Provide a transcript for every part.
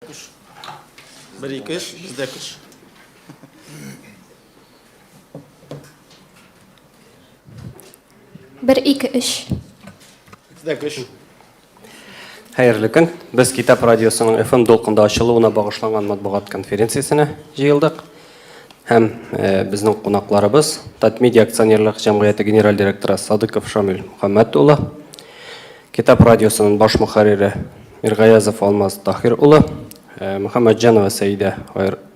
Өч. Бер, ике, өч, бездә көч. Бер, ике, өч. Бездә көч. Хәерле көн. Без Китап радиосының FM дулкында ачылуына багышланган матбугат конференциясенә җыелдык. Һәм э, безнең кунакларыбыз Татмедиа акционерлык җәмгыяте генераль директоры Садыков Шамил Мөхәммәт улы, Китап радиосының баш мөхәррире Миргаязов Алмаз Таһир улы, э, Мөхәммәтҗанова Сәидә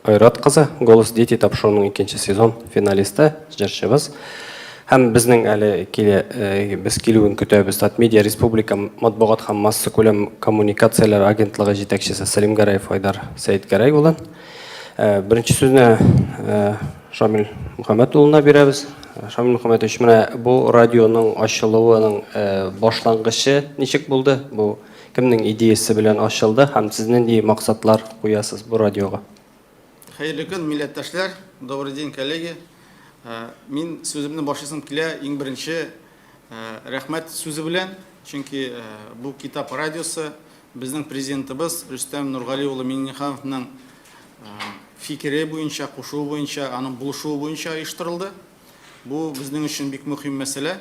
Айрат кызы, Голос дети тапшыруының икенче сезон финалисты, җырчыбыз. Һәм безнең әле килә, э, без килүен көтәбез Татмедиа республика матбугат һәм массакүләм коммуникацияләр агентлыгы җитәкчесе Сәлимгәрәев Айдар Сәетгәрәй улын. Э, беренче сүзне Шамил Мөхәммәт улына бирәбез. Шамил Мөхәммәтович, менә бу радионың ачылуының башлангычы ничек булды? Бу кемнең идеясе белән ачылды һәм сез нинди максатлар куясыз бу радиога? Хәерле көн, милләттәшләр! Добрый день, коллеги! Мин сүземне башлыйсым килә иң беренче рәхмәт сүзе белән, чөнки бу Китап радиосы безнең президентыбыз Рөстәм Нургали улы Миңнехановның фикере буенча, кушуы буенча, аның булышуы буенча оештырылды. Бу безнең өчен бик мөһим мәсьәлә.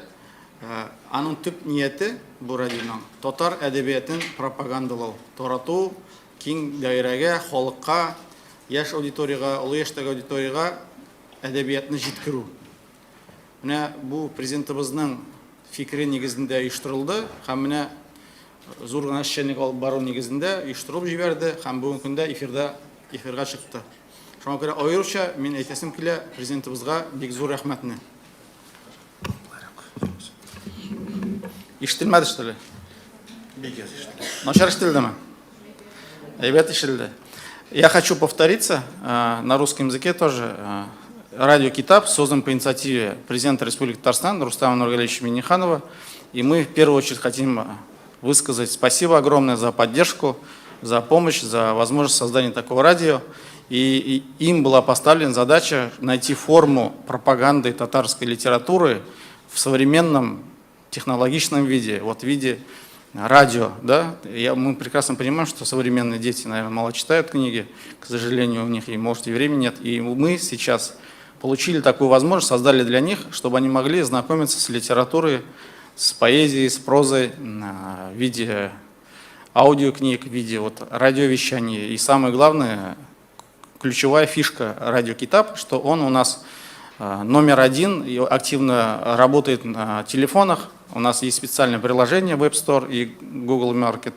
Аның төп нияте бу радионың татар әдәбиятын пропагандалау, тарату, киң даирәгә, халыкка, яшь аудиториягә, олы яшьтәге аудиториягә әдәбиятны җиткерү. Менә бу президентыбызның фикере нигезендә оештырылды һәм менә зур гына эшчәнлек алып бару нигезендә оештырылып җибәрде һәм бүгенге көндә эфирда эфирга чыкты. Шуңа күрә аеруча мин әйтәсем килә президентыбызга бик зур рәхмәтне. Ишетелмәде что ли? Бик яз ишетелде. Начар ишетелдеме? Әйбәт ишетелде. Я хочу повториться на русском языке тоже. Радио Китап создан по инициативе президента Республики Татарстан Рустама Нургалиевича Минниханова. И мы в первую очередь хотим высказать спасибо огромное за поддержку, за помощь, за возможность создания такого радио. И им была поставлена задача найти форму пропаганды татарской литературы в современном технологичном виде, вот в виде радио, да, мы прекрасно понимаем, что современные дети, наверное, мало читают книги, к сожалению, у них и, может, и времени нет, и мы сейчас получили такую возможность, создали для них, чтобы они могли знакомиться с литературой, с поэзией, с прозой в виде аудиокниг, в виде вот радиовещания. И самое главное, ключевая фишка радио Китап, что он у нас номер один и активно работает на телефонах. У нас есть специальное приложение в App Store и Google Market.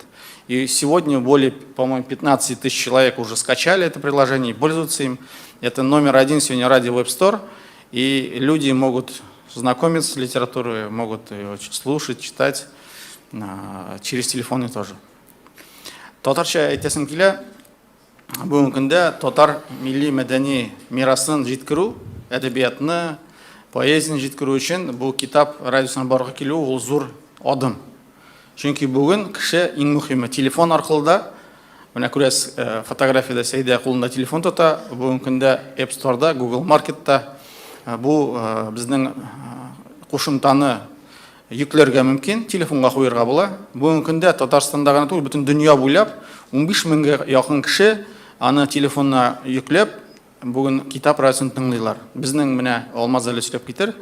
И сегодня более, по-моему, 15 тысяч человек уже скачали это приложение и пользуются им. Это номер один сегодня радио Web Store. И люди могут знакомиться с литературой, могут ее слушать, читать через телефоны тоже. Татарча әйтәсем килә, бүгенге көндә татар милли мәдәни мирасын җиткерү, әдәбиятны, поэзияне җиткерү өчен бу китап радиосына барырга килү ул зур адым. Чөнки бүген кеше иң мөһиме телефон аркылы да, менә күрәсез, фотографиядә Сәйдә кулында телефон тота, бүгенге көндә App Store-да, Google Market-та бу безнең кушымтаны йөкләргә мөмкин, телефонга куерга була. Бүгенге көндә Татарстанда гына түгел, бөтен дөнья буйлап 15 меңгә якын кеше аны телефонына йөкләп, бүген китап радиосын тыңлыйлар. Безнең менә Алмаз әле сөйләп китер.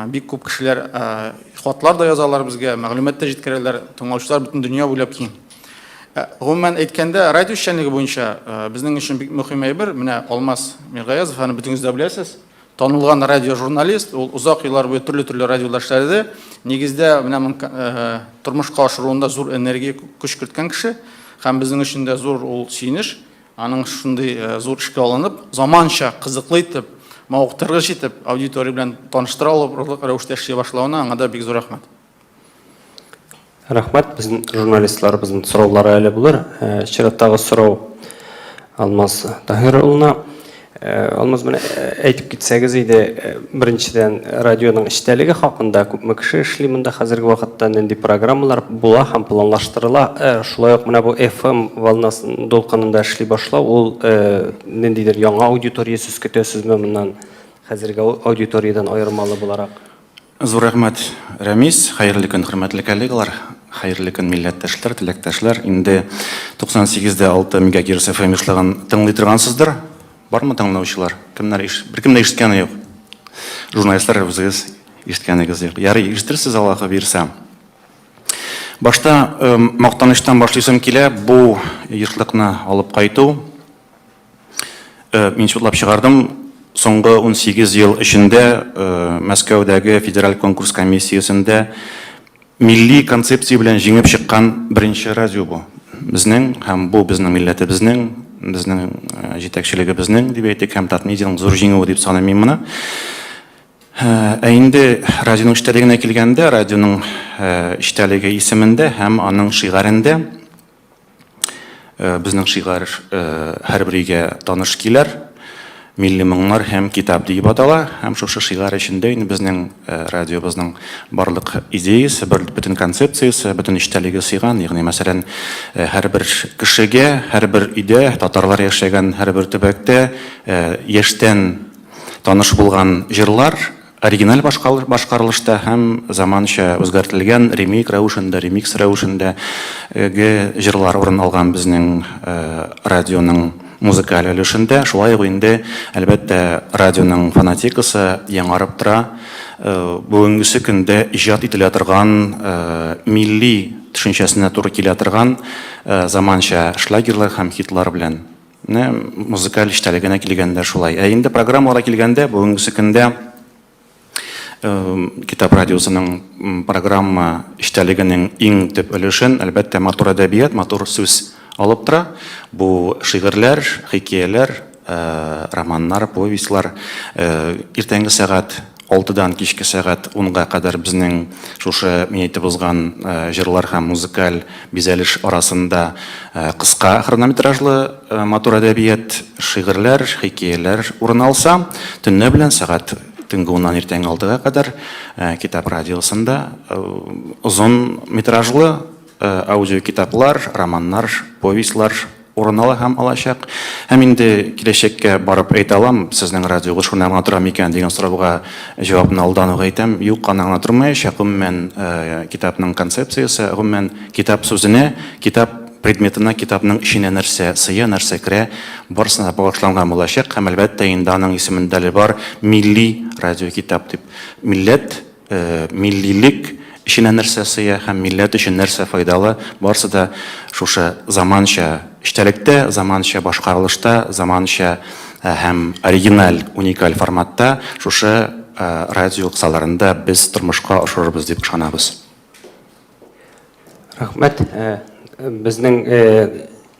Бик күп кешеләр хатлар да язалар безгә, мәгълүмат та җиткерәләр, тыңлаучылар бөтен дөнья буйлап киң. Гомумән әйткәндә, радио эшчәнлеге буенча безнең өчен бик мөһим әйбер, менә Алмаз Миргаязов, аны бөтегез дә беләсез. Танылган радиожурналист, ул озак еллар буе төрле-төрле радиода эшләде. Нигездә менә моның тормышка ашыруында зур энергия, көч керткән кеше. Һәм безнең өчен дә зур ул сөенеч. Аның шундый зур эшкә алынып, заманча, кызыклы итеп, мавыктыргыч итеп аудитория белән таныштыра алырлык рәвештә эшли башлавына аңа да бик зур рәхмәт. Рәхмәт, безнең журналистларыбызның сораулары әле булыр. Чираттагы сорау Алмаз Таһир улына. Алмаз, менә әйтеп китсәгез иде, беренчедән, радионың эчтәлеге хакында, күпме кеше эшли монда хәзерге вакытта, нинди программалар була һәм планлаштырыла. Шулай ук менә бу FM волнасын дулкынында эшли башлау, ул ниндидер яңа аудитория сез көтәсезме моннан, хәзерге аудиториядән аермалы буларак? Зур рәхмәт, Рәмис. Хәерле көн, хөрмәтле коллегалар. Хәерле көн, милләттәшләр, теләктәшләр. Инде 98,6 мегагерц FM ешлыгын тыңлый торгансыздыр. Бармы тыңлаучылар? Кемнәр иш... Беркем дә ишеткәне юк. Журналистлар үзегез ишеткәнегез юк. Ярый, ишетерсез, Аллаһы бирсә. Башта э, мактанычтан башлыйсым килә, бу ешлыкны алып кайту. Э, мин чутлап чыгардым, соңгы 18 ел эчендә э, Мәскәүдәге федераль конкурс комиссиясендә милли концепция белән җиңеп чыккан беренче радио бу. Безнең һәм бу безнең милләтебезнең, безнең э, җитәкчелегебезнең дип әйтик, һәм Татмедианың зур җиңүе дип саныйм мин моны. Ә инде радионың эчтәлегенә килгәндә, радионың эчтәлеге исемендә һәм аның шигарендә Безнең шигарь һәрбер өйгә таныш килер. Милли моңнар һәм китап диеп атала. Һәм шушы шигарь эчендә инде безнең радиобызның барлык идеясе, бер бөтен концепциясе, бөтен эчтәлеге сыйган. Ягъни, мәсәлән, һәрбер кешегә, һәрбер өйдә, татарлар яшәгән һәрбер төбәктә яшьтән таныш булган җырлар Оригиналь башкарылышта һәм заманча үзгәртелгән ремейк рәвешендә, ремикс рәвешендә ге җырлар урын алган безнең радионың музыкаль өлешендә. Шулай ук инде, әлбәттә, радионың фонотекасы яңарып тора. Бүгенгесе көндә иҗат ителә торган милли төшенчәсенә туры килә торган заманча шлягерлар һәм хитлар белән. Менә музыкаль эчтәлегенә килгәндә шулай. Ә инде программаларга килгәндә, бүгенгесе көндә Китап радиосының программа эчтәлегенең иң төп өлешен, әлбәттә, матур әдәбият, матур сүз алып тора. Бу шигырьләр, хикәяләр, романнар, повестьлар. Иртәнге сәгать алтыдан кичке сәгать унга кадәр безнең шушы мин әйтеп узган җырлар һәм музыкаль бизәлеш арасында кыска хронометражлы матур әдәбият, шигырьләр, хикәяләр урын алса, төнлә белән сәгать төнге уннан иртәнге алтыга кадәр Китап радиосында озын метражлы аудиокитаплар, романнар, повестьлар урын ала һәм алачак. Һәм инде киләчәккә барып әйтә алам, сезнең радиогыз шуннан гына тора микән дигән сорауга җавапны алдан ук әйтәм, юк, аннан гына тормаячак. Гомумән, китапның концепциясе, гомумән, китап сүзенә, китап предметына, китапның эченә нәрсә сыя, нәрсә керә, барысына да багышланган булачак. Һәм, әлбәттә, инде аның исемендә әле бар милли радиокитап дип. Милләт Миллилек эченә нәрсә сыя һәм милләт өчен нәрсә файдалы, барысы да шушы заманча эчтәлектә, заманча башкарылышта, заманча һәм оригиналь, уникаль форматта шушы радио кысаларында без тормышка ашырырбыз дип ышанабыз. Рәхмәт. Безнең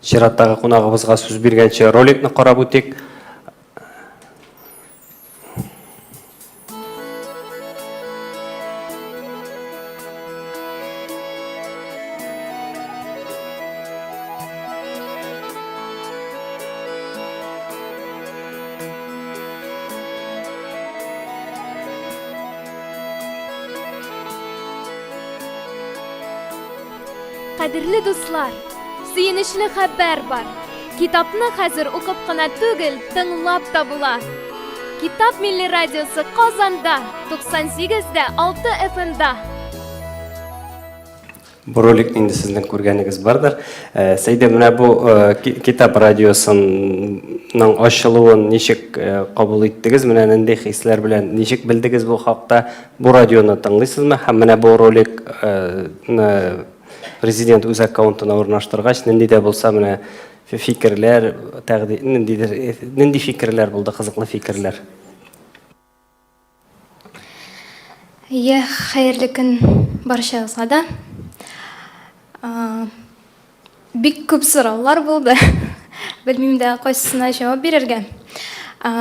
чираттагы кунагыбызга сүз биргәнче роликны карап үтик. Кадерле дуслар, сөенечле хәбәр бар. Китапны хәзер укып кына түгел, тыңлап та була. Китап милли радиосы Казанда, 98 дә 6 FM-да. Бу роликны инде сезнең күргәнегез бардыр. Э, Сәйдә, менә бу э, Китап радиосының ачылуын ничек э, кабул иттегез? Менә нинди хисләр белән ничек белдегез бу хакта? Бу радионы тыңлыйсызмы? Һәм менә бу роликны Президент үз аккаунтына урнаштыргач, нинди дә булса менә фикерләр, тәкъди, ниндидер, нинди фикерләр булды, кызыклы фикерләр? Әйе, хәерле көн барчагызга да. Бик күп сораулар булды. Белмим дә, кайсысына җавап бирергә.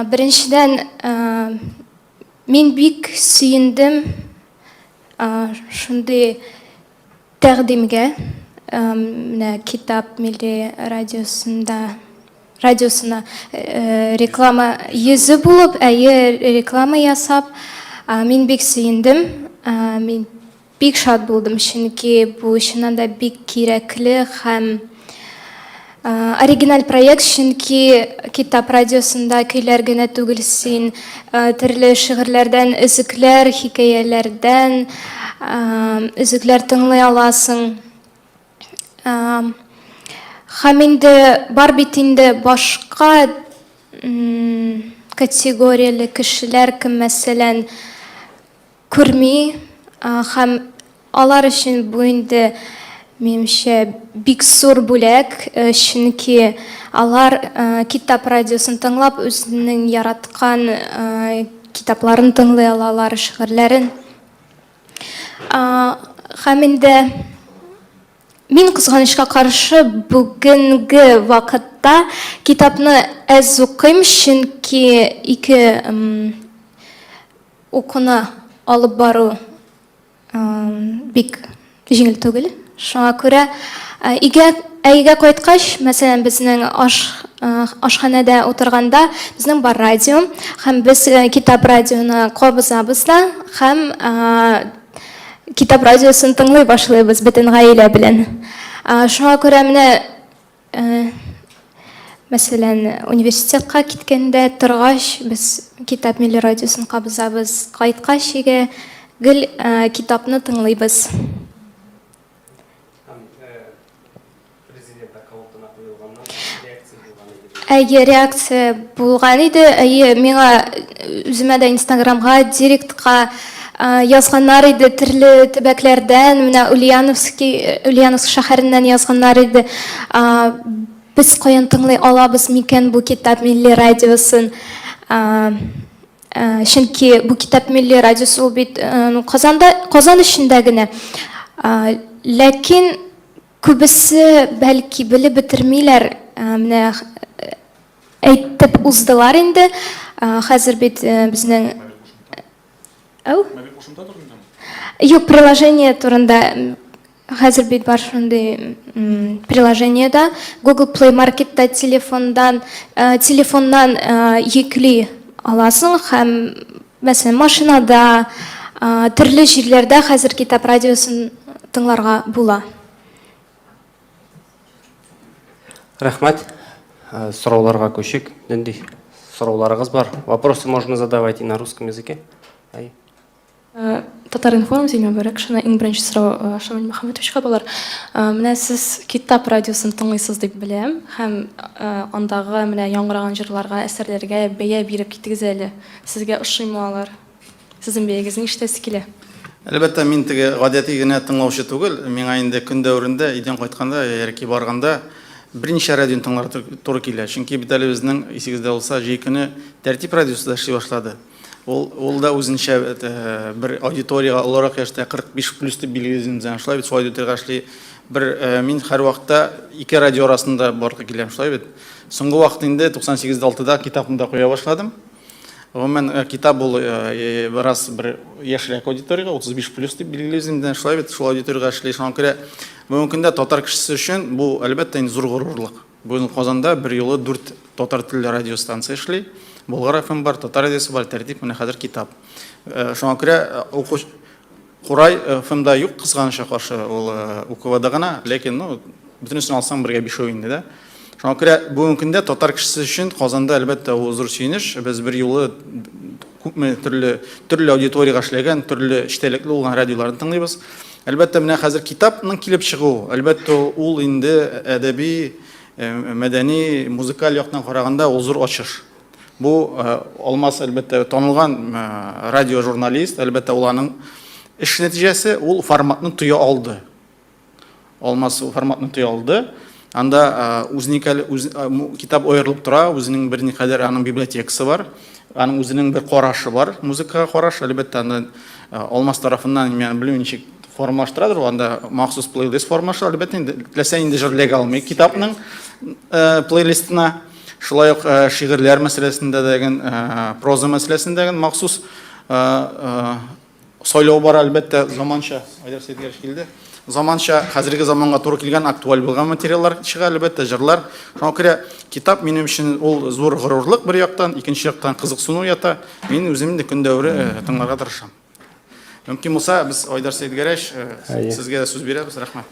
Беренчедән, мин бик сөендем шундый тәкъдимгә, менә Китап милли радиосында радиосына реклама йөзе булып, әйе, реклама ясап, мин бик сөендем. Мин бик шат булдым, чөнки бу чыннан да бик кирәкле һәм Оригиналь проект, чөнки Китап радиосында көйләр генә түгел, син төрле шигырьләрдән өзекләр, хикәяләрдән өзекләр тыңлый аласың. Һәм инде бар бит инде башка категорияле кешеләр, кем, мәсәлән, күрми, һәм алар өчен бу инде, минемчә, бик зур бүләк, чөнки алар китап радиосын тыңлап, үзенең яраткан китапларын тыңлый алалар, шигырьләрен. Һәм инде мин, кызганычка каршы, бүгенге вакытта китапны әз укыйм, чөнки ике укуны алып бару бик җиңел түгел. Шуңа күрә өйгә өйгә кайткач, мәсәлән, безнең аш ашханәдә утырганда безнең бар радио һәм без китап радионы кабызабыз да һәм китап радиосын тыңлый башлыйбыз бөтен гаилә белән. Шуңа күрә менә мәсәлән, университетка киткәндә торгач без китап милли радиосын кабызабыз, кайткач өйгә гел китапны тыңлыйбыз. Әйе, реакция булган иде. Әйе, миңа үземә дә Инстаграмга, директка язганнар иде төрле төбәкләрдән, менә Ульяновский, Ульяновск шәһәреннән язганнар иде. Без каян тыңлый алабыз микән бу китап милли радиосын? Чөнки бу китап милли радиосы ул бит Казанда, Казан эчендә генә. Ләкин күбесе бәлки белеп бетермиләр, менә әйтеп уздылар инде. Хәзер бит безнең Әү? Юк, приложение турында. Хәзер бит бар шундый приложение да. Google Play Marketта телефондан, телефоннан йөкли аласың һәм мәсәлән машинада, төрле җирләрдә хәзер китап радиосын тыңларга була. Рәхмәт. Сорауларга күчик. Нинди сорауларыгыз бар? Вопросы можно задавать и на русском языке. Әй. Татар-информ, Зилмә Бәрәкшина. Иң беренче сорау Шамил Мөхәммәтовичка булыр. Менә сез Китап радиосын тыңлыйсыз дип беләм һәм андагы менә яңгыраган җырларга, әсәрләргә бәя биреп китегез әле. Сезгә ошыймы алар? Сезнең бәягезне ишетәсе килә. Әлбәттә, мин теге гадәти генә тыңлаучы түгел. Миңа инде көн дәверендә өйдән кайтканда яки барганда берничә радионы тыңларга туры килә. Чөнки бит әле безнең, исегездә булса, җәй көне Тәртип радиосы да эшли башлады. Ул, ул да үзенчә э, бер аудиториягә олырак яшьтә 45 плюс дип билгелибез инде, шулай бит, шул аудиториягә эшли. Бер э, мин һәрвакытта ике радио арасында барырга киләм, шулай бит. Соңгы вакыт инде 98.6-да китапны да куя башладым. Гомумән, э, китап ул э, бераз бер яшьрәк аудиториягә, 35 плюс дип билгелибез инде, шулай бит, шул аудиториягә эшли. Шуңа күрә бүгенге көндә татар кешесе өчен бу, әлбәттә, инде зур горурлык. Бүген Казанда берьюлы дүрт татар телле радиостанция эшли. Болгар FM бар, Татар радиосы бар, Тәртип, менә хәзер Китап. Э, шуңа күрә э, укучы Курай ФМда юк, кызганычка каршы, ул УКВда гына, ләкин, ну, бөтенесен алсаң бергә бишәү инде дә. Шуңа күрә бүгенге көндә татар кешесе өчен Казанда, әлбәттә, ул зур сөенеч. Без берьюлы күпме төрле төрле аудиториягә эшләгән, төрле эчтәлекле булган радиоларны тыңлыйбыз. Әлбәттә, менә хәзер китапның килеп чыгуы, әлбәттә, ул инде әдәби, мәдәни, музыкаль яктан караганда ул зур ачыш. Бу Алмаз, әлбәттә, танылган радиожурналист, әлбәттә, ул аның эш нәтиҗәсе, ул форматны тоя алды. Алмаз форматны тоя алды. Анда үзникәл үз китап аерылып тора, үзенең берникадәр аның библиотекасы бар. Аның үзенең бер карашы бар, музыкага караш. Әлбәттә, аны Алмаз тарафыннан мин белмим ничек формалаштырадыр ул, анда махсус плейлист формалаштыра. Әлбәттә, инде теләсә нинди җыр эләгә алмый китапның плейлистына. Шулай ук шигырьләр мәсьәләсендә дә, проза мәсьәләсендә махсус Сайлау бар, әлбәттә, заманча. Айдар Сәйдгәрәш килде. Заманча, хәзерге заманга туры килгән, актуаль булган материаллар чыга, әлбәттә, җырлар. Шуңа күрә китап минем өчен ул зур горурлык бер яктан, икенче яктан кызыксыну ята. Мин үзем инде көн дәвере э, тыңларга тырышам. Мөмкин булса, без Айдар Сәйдгәрәш, э, сезгә дә сүз бирәбез. Рәхмәт.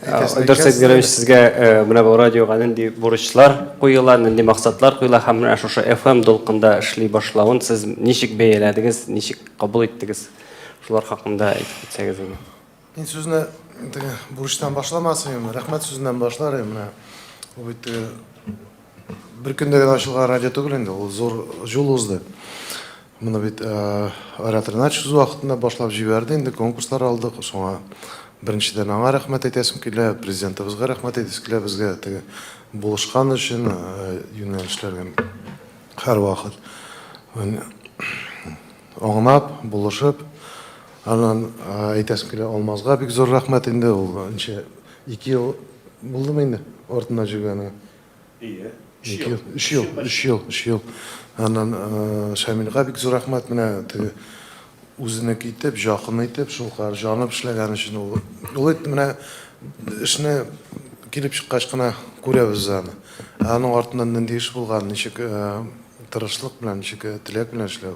Айдар Сәйдгәрәевич, сезгә э, менә бу радиога нинди бурычлар куела, нинди максатлар куела һәм менә шушы FM дулкында эшли башлавын сез ничек бәяләдегез, ничек кабул иттегез? Шулар хакында әйтеп китсәгез иде. Мин сүзне теге бурычтан башламас идем, рәхмәт сүзеннән башлар идем. Менә бу бит теге бер көндә генә ачылган радио түгел инде, ул зур юл узды. Моны бит Айрат Ринатович үз вакытында башлап җибәрде инде, конкурслар алдык. Шуңа беренчедән аңа рәхмәт әйтәсем килә, президентыбызга рәхмәт әйтәсе килә, безгә теге булышкан өчен юнәлешләргә һәрвакыт аңлап, булышып. Аннан әйтәсем килә, Алмазга бик зур рәхмәт инде, ул ничә, ике ел булдымы инде артыннан җөргәнеңә? Ие. Ике ел, өч ел, өч ел, өч ел. Аннан Шамилгә бик зур рәхмәт, менә теге үзенеке итеп, якын итеп, шулкадәр җанып эшләгән өчен ул. Ул бит менә эшне килеп чыккач кына күрәбез аны. Ә аның артыннан нинди эш булган, ничек тырышлык белән, ничек теләк белән эшләү.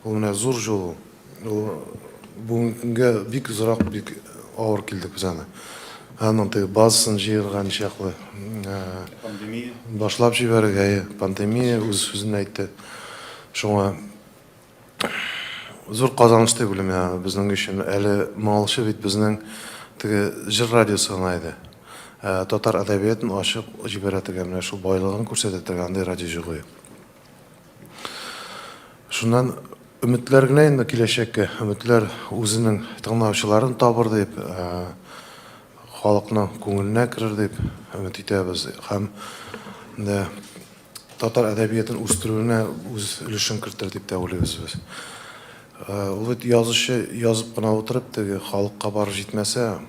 Ул менә зур җул ул. Ул бүгенге көнгә бик озак, бик авыр килдек без аны. Аның теге базасын җыерга ничаклы. Пандемия. Башлап җибәрергә, әйе, пандемия үз сүзен әйтте. Шуңа зур казаныш дип уйлыйм мин безнең өчен. Әле моңалчы бит безнең теге җыр радиосы гына иде. Ә татар әдәбиятын ачып җибәрә торган, менә шул байлыгын күрсәтә торган андый радио юк иде. Шуннан өметләр генә инде киләчәккә, өметләр үзенең тыңлаучыларын табыр дип, халыкның күңеленә керер дип өмет итәбез. Һәм дә татар әдәбиятын үстерүенә үз өлешен кертер дип тә уйлыйбыз без. Ул бит язучы язып кына утырып, теге халыкка барып җитмәсә,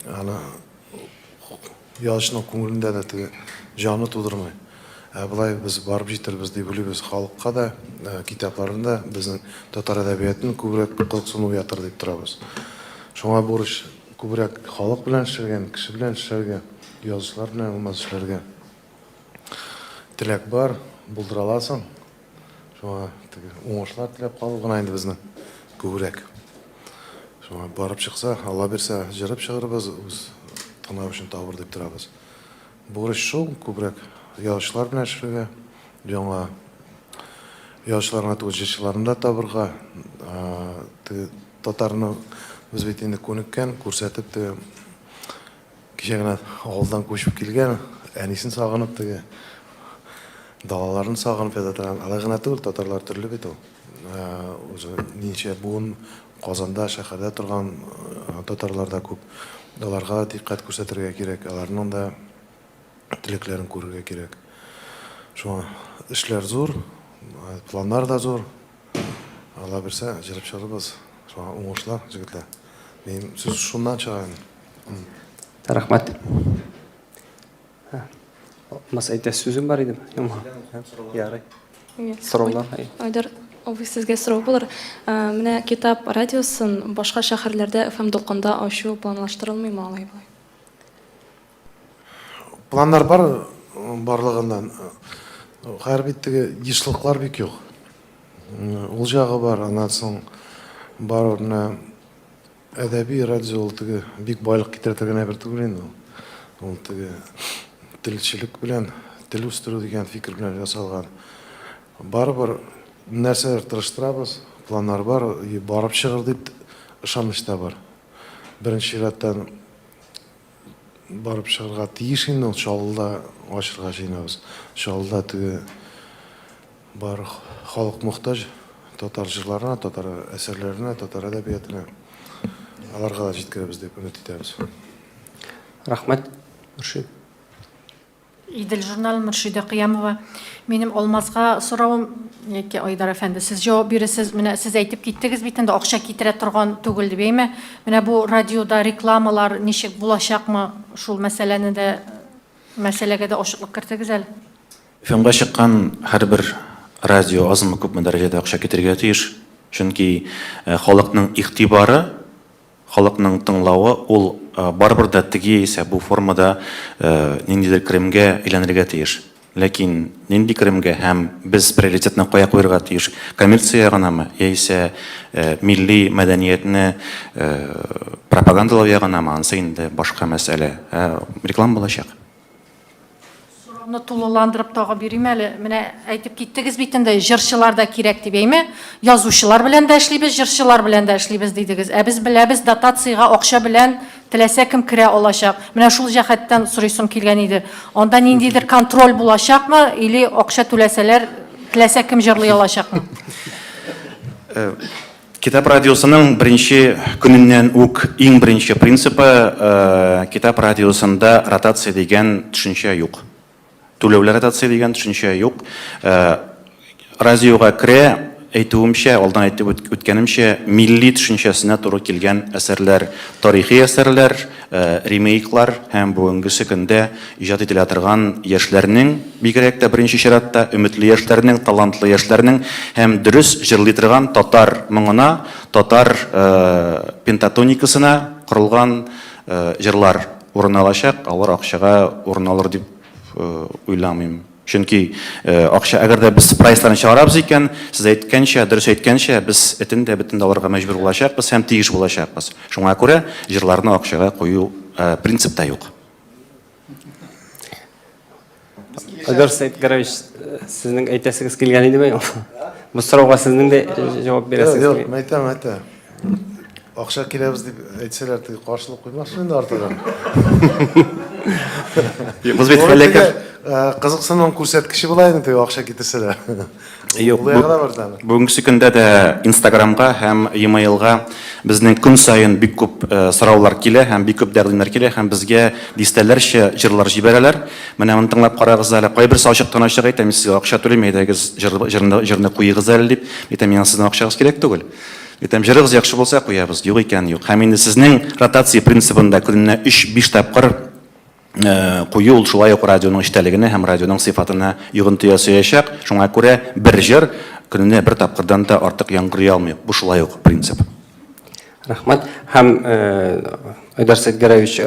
аны Язучының күңелендә дә теге җаны тудырмый. Ә болай без барып җитербез дип уйлыйбыз. Халыкка да, китапларны да, безнең татар әдәбиятын күбрәк кызыксыну уятыр дип торабыз. Шуңа бурыч күбрәк халык белән эшләргә, кеше белән эшләргә, язучылар белән булмаса эшләргә. Теләк бар, булдыра аласың. Шуңа теге уңышлар теләп калу гына инде безнең күбрәк. Шуңа барып чыкса, Алла бирсә, җырып чыгырбыз, үз тыңлау өчен табыр дип торабыз. Бурыч шул, күбрәк язучылар белән эшләргә, яңа язучылар гына түгел, җырчыларны да табырга. Теге татарны без бит инде күнеккән, күрсәтеп теге Кичә генә авылдан күчеп килгән, әнисен сагынып теге далаларын сагынып ята торган. Алай гына түгел, татарлар төрле бит ул. Уже ничә буын Казанда, шәһәрдә торган татарлар да күп. Аларга да дикъкать күрсәтергә кирәк, аларның да теләкләрен күрергә кирәк. Шуңа эшләр зур, планнар да зур. Алла бирсә, җырып чыгарбыз. Шуңа уңышлар, җегетләр. Минем сүз шуннан чыга инде. Рәхмәт. Алмаз, әйтәсе сүзең бар идеме? Юкмы? Ярый. Сораулар. Айдар абый, сезгә сорау булыр. Менә Китап радиосын башка шәһәрләрдә FM дулкында ачу планлаштырылмыймы алай болай? Планнар бар барлыгыннан. Хәер бит теге ешлыклар бик юк. Ул жагы бар, аннан соң бар менә әдәби радио ул теге бик байлык китерә торган әйбер түгел инде ул. Ул теге телчелек белән, тел үстерү дигән фикер белән ясалган. Барыбер нәрсәләр тырыштырабыз, планнар бар, барып чыгыр дип ышаныч та бар. Беренче чираттан барып чыгарга тиеш инде ул Чаллыда ачырга җыенабыз. Чаллыда теге бар халык мохтаҗ татар җырларына, татар әсәрләренә, татар әдәбиятына. Аларга да җиткерәбез дип өмет итәбез. Рәхмәт, Мөршид. Идел журналы, Мөршидә Кыямова. Минем Алмазга соравым, яки Айдар әфәнде, сез җавап бирерсез. Менә сез әйтеп киттегез бит инде, акча китерә торган түгел дип, әйме? Менә бу радиода рекламалар ничек булачакмы? Шул мәсьәләне дә, мәсьәләгә дә ачыклык кертегез әле. ФМга чыккан һәрбер радио азмы-күпме дәрәҗәдә акча китерергә тиеш. Чөнки халыкның игътибары Халыкның тыңлавы ул барыбер дә теге яисә бу формада ниндидер керемгә әйләнергә тиеш. Ләкин нинди керемгә һәм без приоритетны кая куерга тиеш? Коммерция ягынамы яисә милли мәдәниятне пропагандалау ягынамы? Анысы инде башка мәсьәлә. Ә реклама булачак. Сорауны тулыландырып тагы бирим әле. Менә әйтеп киттегез бит инде, җырчылар да кирәк дип, әйме? Язучылар белән дә эшлибез, җырчылар белән дә эшлибез дидегез. Ә без беләбез, дотациягә акча белән теләсә кем керә алачак. Менә шул җәһәттән сорыйсым килгән иде. Анда ниндидер контроль булачакмы или акча түләсәләр, теләсә кем җырлый алачакмы? Китап радиосының беренче көненнән үк иң беренче принципы, Китап радиосында ротация дигән төшенчә юк. Түләүле ротация дигән төшенчә юк. Радиога керә, әйтүемчә, алдан әйтеп үткәнемчә, милли төшенчәсенә туры килгән әсәрләр, тарихи әсәрләр, ремейклар һәм бүгенгесе көндә иҗат ителә торган яшьләрнең, бигрәк тә беренче чиратта, өметле яшьләрнең, талантлы яшьләрнең һәм дөрес җырлый торган татар моңына, татар пентатоникасына корылган җырлар урын алачак, алар акчага урын алыр дип уйламыйм. Чөнки акча, әгәр дә без прайсларны чыгарабыз икән, сез әйткәнчә, дөрес әйткәнчә, без этен дә, бетен дә алырга мәҗбүр булачакбыз һәм тиеш булачакбыз. Шуңа күрә җырларны акчага кую принцип та юк. Айдар Сәетгәрәевич, сезнең әйтәсегез килгән идеме? Бу сорауга сезнең дә җавап бирәсегез килә. Юк, әйтәм, әйтәм. Акча киләбез дип әйтсәләр, теге каршылык куймасын инде артыгын. Без бит хәләкәт. Кызыксынуның күрсәткече була инде теге акча китерсәләр. Юк, бүгенге көндә дә Инстаграмга һәм e-mailга безнең көн саен бик күп сораулар килә һәм бик күп тәкъдимнәр килә һәм безгә дистәләрчә җырлар җибәрәләр. Менә моны тыңлап карагыз әле. Кайберсе ачыктан-ачык әйтә, мин сезгә акча түлим, әйдәгез җырны, җырны куегыз әле дип. Әйтәм, миңа сезнең акчагыз кирәк түгел. Әйтәм, җырыгыз яхшы булса куябыз, юк икән, юк. Һәм инде сезнең ротация принцибында көненә 3-5 тапкыр кую ул шулай ук радионың эчтәлегенә һәм радионың сыйфатына йогынты ясаячак. Шуңа күрә бер җыр көненә бер тапкырдан да артык яңгырый алмый. Бу шулай ук принцип. Рәхмәт. Һәм Айдар Сәйдгәрәевич,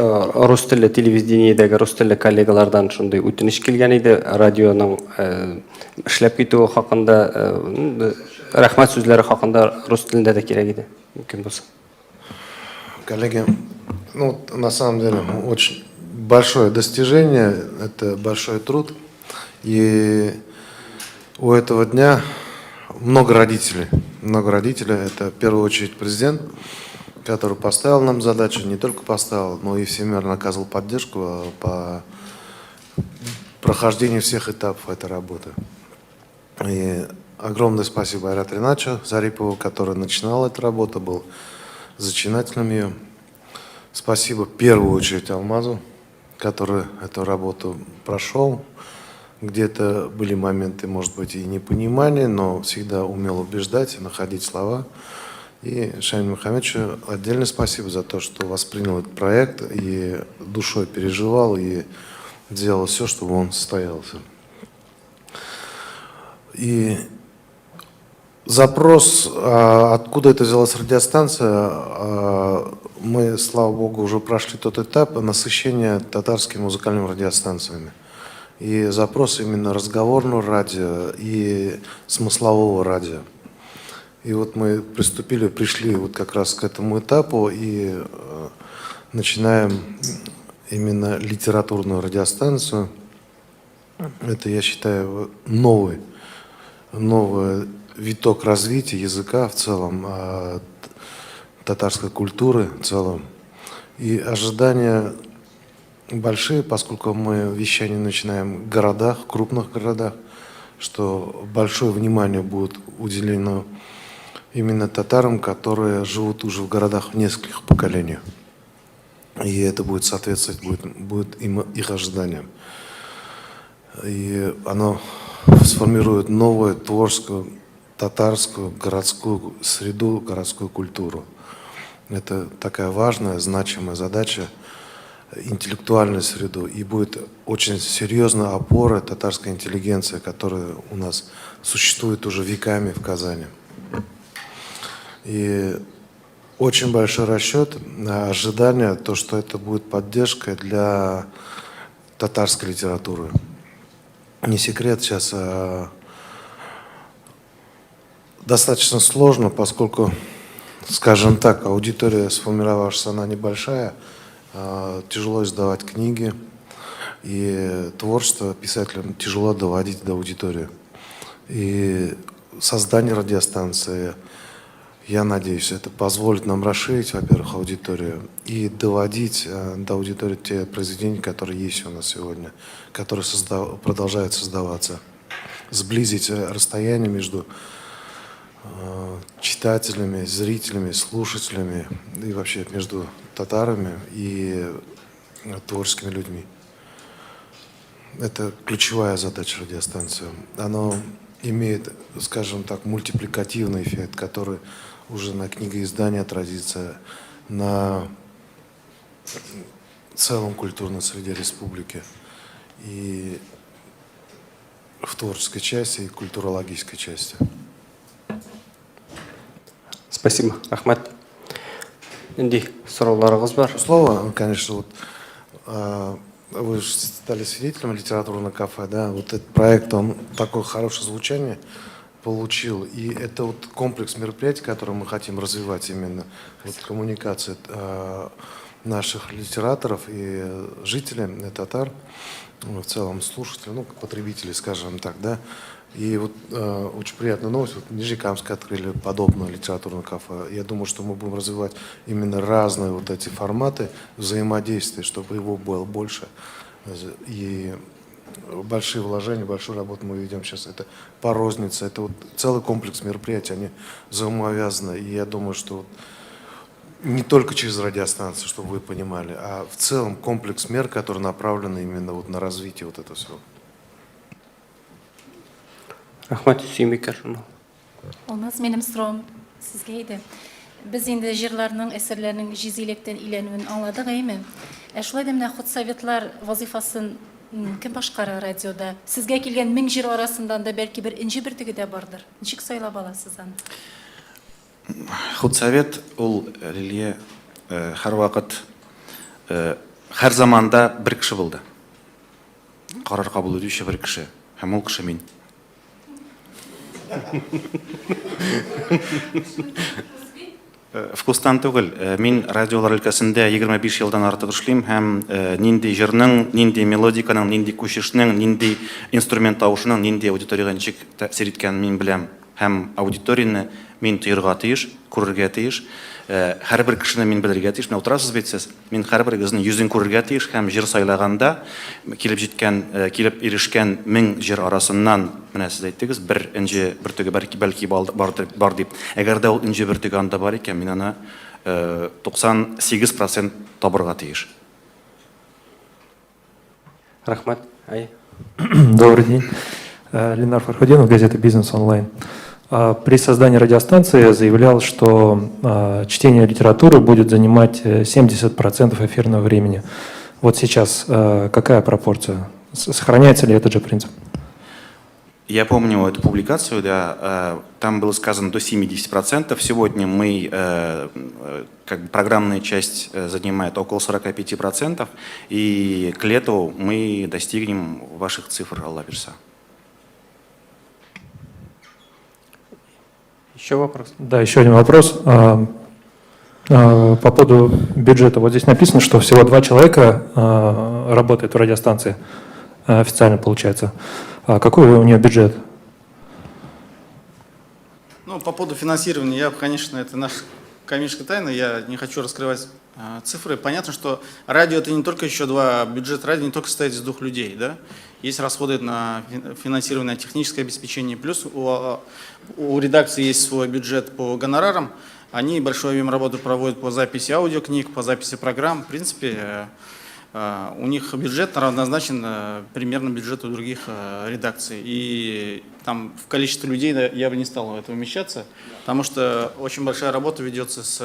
рус телле телевидениедәге рус телле коллегалардан шундый үтенеч килгән иде, радионың эшләп китүе хакында, рәхмәт сүзләре хакында рус телендә дә кирәк иде, мөмкин булса. Коллеги, ну, на самом деле, очень большое достижение, это большой труд. И у этого дня много родителей. Много родителей. Это в первую очередь президент, который поставил нам задачу, не только поставил, но и всемирно оказывал поддержку по прохождению всех этапов этой работы. И огромное спасибо Айрату Риначу Зарипову, который начинал эту работу, был зачинателем ее. Спасибо в первую очередь Алмазу, который эту работу прошел. Где-то были моменты, может быть, и непонимания, но всегда умел убеждать и находить слова. И Шамилю Мухаммедовичу отдельное спасибо за то, что воспринял этот проект и душой переживал, и делал все, чтобы он состоялся. И запрос, откуда это взялась радиостанция, мы, слава богу, уже прошли тот этап насыщения татарскими музыкальными радиостанциями. И запрос именно разговорного радио и смыслового радио. И вот мы приступили, пришли вот как раз к этому этапу и начинаем именно литературную радиостанцию. Это, я считаю, новый виток развития языка в целом, татарской культуры в целом. И ожидания большие, поскольку мы вещание начинаем в городах, крупных городах, что большое внимание будет уделено именно татарам, которые живут уже в городах в нескольких поколениях. И это будет соответствовать будет им, их ожиданиям. И оно сформирует новую творческую, татарскую, городскую среду, городскую культуру. Это такая важная, значимая задача, интеллектуальную среду. И будет очень серьезная опора татарской интеллигенции, которая у нас существует уже веками в Казани. И очень большой расчет на ожидание, то, что это будет поддержкой для татарской литературы. Не секрет, сейчас достаточно сложно, поскольку, скажем так, аудитория сформировавшаяся, она небольшая, тяжело издавать книги, И творчество писателям тяжело доводить до аудитории. И создание радиостанции, я надеюсь, это позволит нам расширить, во-первых, аудиторию и доводить до аудитории те произведения, которые есть у нас сегодня, которые продолжают создаваться. Сблизить расстояние между читателями, зрителями, слушателями и вообще между татарами и творческими людьми. Это ключевая задача радиостанции. Оно имеет, скажем так, мультипликативный эффект, который уже на книгоиздании отразится, на целом культурной среде республики и в творческой части, и культурологической части. Спасибо, рәхмәт. Нинди сорауларыгыз бар? Слово, конечно, вот вы же стали свидетелем литературного кафе, да, вот этот проект, он такое хорошее звучание получил, и это вот комплекс мероприятий, который мы хотим развивать именно, вот коммуникация наших литераторов и жителей, татар, в целом слушателей, ну, потребителей, скажем так, да. И вот очень приятная новость, вот в Нижнекамске открыли подобное литературное кафе. Я думаю, что мы будем развивать именно разные вот эти форматы взаимодействия, чтобы его было больше. И большие вложения, большую работу мы ведем сейчас. Это по рознице, это вот целый комплекс мероприятий, они взаимоувязаны. И я думаю, что вот не только через радиостанцию, чтобы вы понимали, а в целом комплекс мер, который направлен именно вот на развитие вот этого всего. Рәхмәт, Сөембикә журнал. Алмаз, минем соравым сезгә иде. Без инде җырларның, әсәрләрнең җиз иләктән иләнүен аңладык, әйеме? Ә шулай да менә худсоветлар вазыйфасын кем башкара радиода? Сезгә килгән мең җыр арасыннан да бәлки бер энҗе бөртеге дә бардыр. Ничек сайлап аласыз аны? Худсовет ул, Лилия, һәрвакыт, һәр заманда бер кеше булды. Карар кабул итүче бер кеше. Һәм ул кеше мин. Вкустан түгел. Мин радиолар өлкәсендә 25 елдан артык эшлим һәм нинди җырның, нинди мелодиканың, нинди күчешнең, нинди инструмент тавышының нинди аудиториягә ничек тәэсир иткәнен мин беләм. Һәм аудиторияне мин тоерга тиеш, күрергә тиеш. Һәрбер кешене мин белергә тиеш. Менә утырасыз бит сез. Мин һәрберегезнең йөзен күрергә тиеш һәм җыр сайлаганда килеп җиткән, килеп ирешкән мең җыр арасыннан, менә сез әйттегез, бер энҗе бөртеге бәлки, бәлки бардыр, бар дип. Әгәр дә ул энҗе бөртеге анда бар икән, мин аны 98 процент табырга тиеш. Рәхмәт. Әй. Добрый день. Ленар Фархутдинов, газета «Бизнес онлайн». При создании радиостанции я заявлял, что чтение литературы будет занимать 70% эфирного времени. Вот сейчас какая пропорция? Сохраняется ли этот же принцип? Я помню эту публикацию, да, там было сказано до 70%. Сегодня мы, как бы программная часть занимает около 45%, и к лету мы достигнем ваших цифр, Алла бирсә. Еще вопрос? Да, еще один вопрос. По поводу бюджета. Вот здесь написано, что всего 2 человека работают в радиостанции, официально получается. А какой у нее бюджет? Ну, по поводу финансирования, я, конечно, это наша коммерческая тайна, я не хочу раскрывать цифры. Понятно, что радио это не только еще два, бюджет радио не только состоит из 2 людей, да? Есть расходы на финансирование, на техническое обеспечение, плюс у редакции есть свой бюджет по гонорарам, они большой объем работы проводят по записи аудиокниг, по записи программ. В принципе, у них бюджет равнозначен примерно бюджету других редакций. И там в количестве людей я бы не стал в это умещаться, потому что очень большая работа ведется с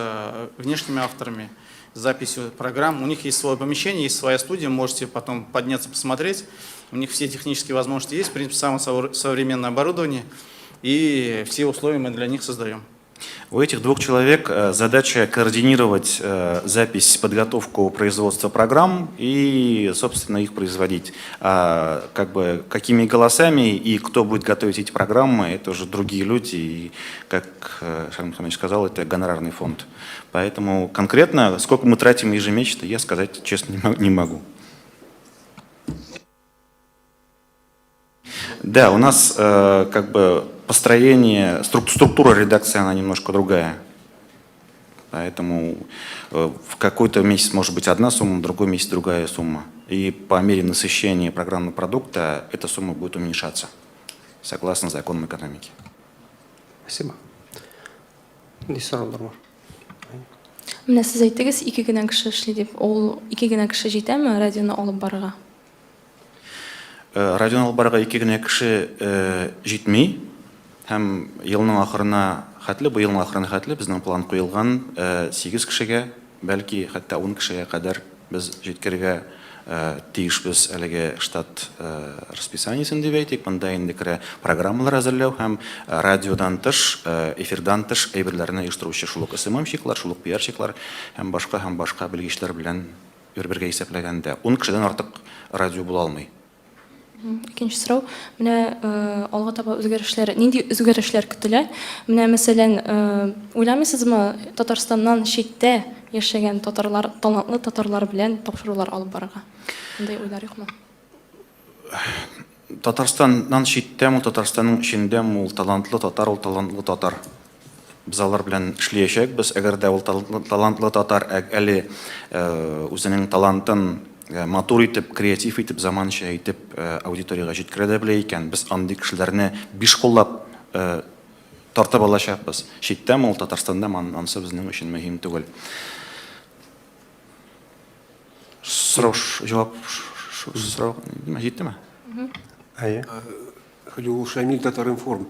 внешними авторами, с записью программ. У них есть свое помещение, есть своя студия, можете потом подняться, посмотреть. У них все технические возможности есть, в принципе, самое современное оборудование, и все условия мы для них создаем. У этих 2 человек задача координировать запись, подготовку производства программ и, собственно, их производить. А какими голосами и кто будет готовить эти программы, это уже другие люди. И, как Шамиль Мухаммедович сказал, это гонорарный фонд. Поэтому конкретно, сколько мы тратим ежемесячно, я сказать честно не могу. Да, у нас э, как бы построение, структура редакции, она немножко другая. Поэтому э, в какой-то месяц может быть одна сумма, в другой месяц другая сумма. И по мере насыщения программного продукта эта сумма будет уменьшаться, согласно законам экономики. Спасибо. Нинди сораулар бар? Менә сез әйттегез, ике генә кеше эшли дип. Ул ике генә кеше җитәме радионы алып барырга? Э, радионы алып барырга ике генә кеше э, җитми. Һәм елның ахырына хәтле, бу елның ахырына хәтле безнең план куелган 8 э, кешегә, бәлки хәтта 10 кешегә кадәр без җиткерергә тиешбез әлеге штат расписаниесен дип әйтик. Монда инде керә программалар әзерләү һәм радиодан тыш, эфирдан тыш әйберләрне оештыручы шул ук СММщиклар, шул ук пиарщиклар һәм башка һәм башка белгечләр белән бер-бергә исәпләгәндә, ун кешедән артык радио була алмый. Икенче сорау. Менә алга таба үзгәрешләр, нинди үзгәрешләр көтелә? Менә мәсәлән, уйламыйсызмы, Татарстаннан читтә яшәгән татарлар, талантлы татарлар белән тапшырулар алып барырга? Андый уйлар юкмы? Татарстаннан читтәме ул, Татарстанның эчендәме ул, талантлы татар ул, талантлы татар. Без алар белән эшләячәкбез. Әгәр дә ул талантлы татар әле үзенең талантын матур итеп, креатив итеп, заманча итеп аудиториягә җиткерә дә белә икән, без андый кешеләрне биш куллап тартып алачакбыз. Читтәме ул, Татарстандамы, анысы безнең өчен мөһим түгел. Сорау, җавап, сорау җиттеме? Әйе. Халиул Шамиль, Татар-информ.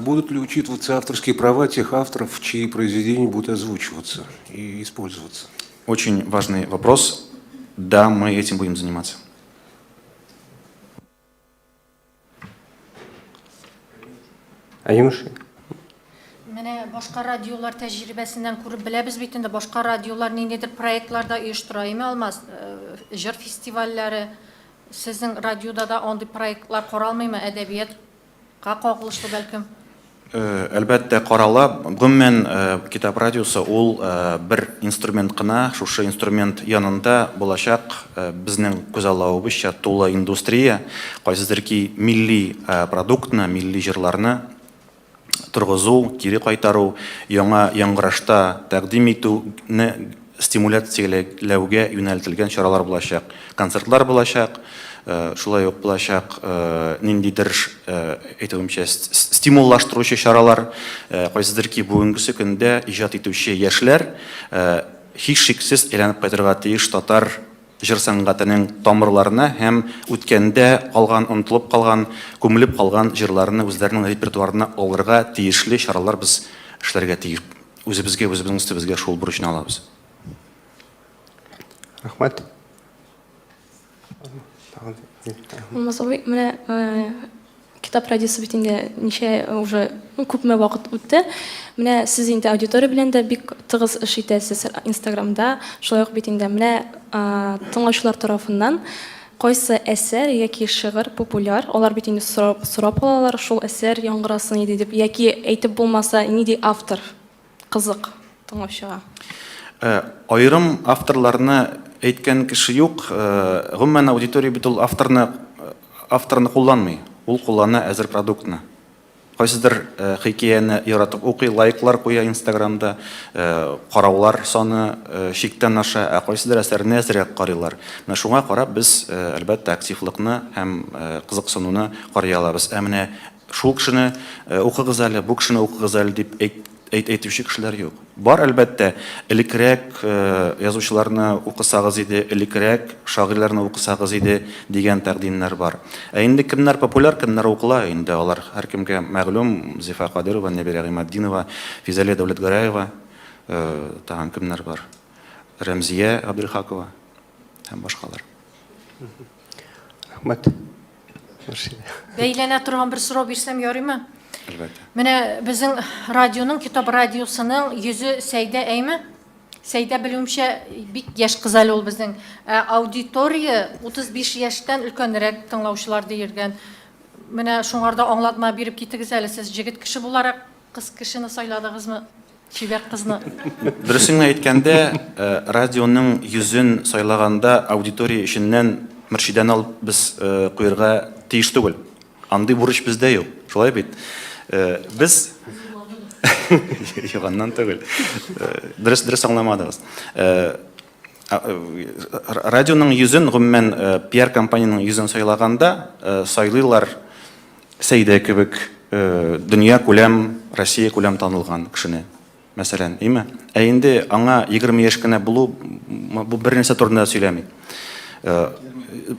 Будут ли учитываться авторские права тех авторов, чьи произведения будут озвучиваться и использоваться? Очень важный вопрос. Да, мы этим будем заниматься. Әйемеш. Менә башка радиолар тәҗрибәсеннән күреп беләбез бит инде, башка радиолар ниндидер проектлар да оештыра, әйме, Алмаз? Э, җыр фестивальләре. Сезнең радиода да андый проектлар каралмыймы? Әдәбият Ка кагылышлы бәлкем? Әлбәттә, карала. Гомумән, Китап радиосы ул бер инструмент кына. Шушы инструмент янында булачак безнең күзаллавыбызча тулы индустрия, кайсыдыр ки милли продуктны, милли җырларны торгызу, кире кайтару, яңа яңгырашта тәкъдим итүне стимуляцияләүгә юнәлтелгән чаралар булачак. Концертлар булачак, шулай ук булачак ниндидер, әйтүемчә, стимуллаштыручы чаралар. Кайсыдыр ки, бүгенгесе көндә иҗат итүче яшьләр һичшиксез әйләнеп кайтырга тиеш татар җыр сәнгатенең тамырларына һәм үткәндә калган, онытылып калган, күмелеп калган җырларны үзләренең репертуарына алырга тиешле чаралар без эшләргә тиеш. Үзебезгә, үзебезнең өстебезгә шул бурычны алабыз. Рәхмәт. Алмаз абый, менә э, Китап радиосы бит инде ничә уже ну, күпме вакыт үтте. Менә сез инде аудитория белән дә бик тыгыз эш итәсез Инстаграмда. Шулай ук бит инде менә тыңлаучылар тарафыннан кайсы әсәр яки шигырь популяр, алар бит инде сорап, сорап алалар, шул әсәр яңгырасын иде дип, яки әйтеп булмаса, нинди автор кызык тыңлаучыга? Э, аерым авторларны әйткән кеше юк. Э, гомумән, аудитория бит ул авторны авторны кулланмый, ул куллана әзер продуктны. Кайсыдыр э, хикәяне яратып укый, лайклар куя Инстаграмда, э, караулар саны э, чиктән аша, ә кайсыдыр әсәрне әзрәк карыйлар. Менә шуңа карап без, әлбәттә, активлыкны һәм кызыксынуны карый алабыз. Ә менә шул кешене укыгыз әле, бу кешене укыгыз әле дип әйт, әйтүче кешеләр юк. Бар, әлбәттә, элеккерәк язучыларны укысагыз иде, элеккерәк шагыйрьләрне укысагыз иде дигән тәкъдимнәр бар. Ә инде кемнәр популяр, кемнәр укыла, инде алар һәркемгә мәгълүм, Зифа Кадырова, Нәбирә Гыйматдинова, Физәлия Дәүләтгәрәева, тагын кемнәр бар? Рәмзия Габделхакова һәм башкалар. Рәхмәт. Бәйләнә торган бер сорау бирсәм ярыймы? Әлбәттә. Менә безнең радионың, Китап радиосының йөзе Сәйдә, әйме? Сәйдә, белүемчә, бик яшь кыз әле ул безнең. Ә аудитория 35 яшьтән өлкәнрәк тыңлаучылар диелгән. Менә шуңарда аңлатма биреп китегез әле, сез җегет кеше буларак кыз кешене сайладыгызмы? Чибәр кызны. Дөресен генә әйткәндә, э, радионың йөзен сайлаганда аудитория эченнән Мөршидәне алып без э, куерга тиеш түгел. Андый бурыч бездә юк, шулай бит? Э, без Юк, аннан түгел. Э, дөрес, дөрес аңламадыгыз. Э, радионың йөзен, гомумән, пиар компаниянең йөзен сайлаганда, сайлыйлар Сәйдә кебек дөнья күләм, Россия күләм танылган кешене. Мәсәлән, име? Ә инде аңа 20 яшь кенә булу бу бер нәрсә турында да сөйләми. Э,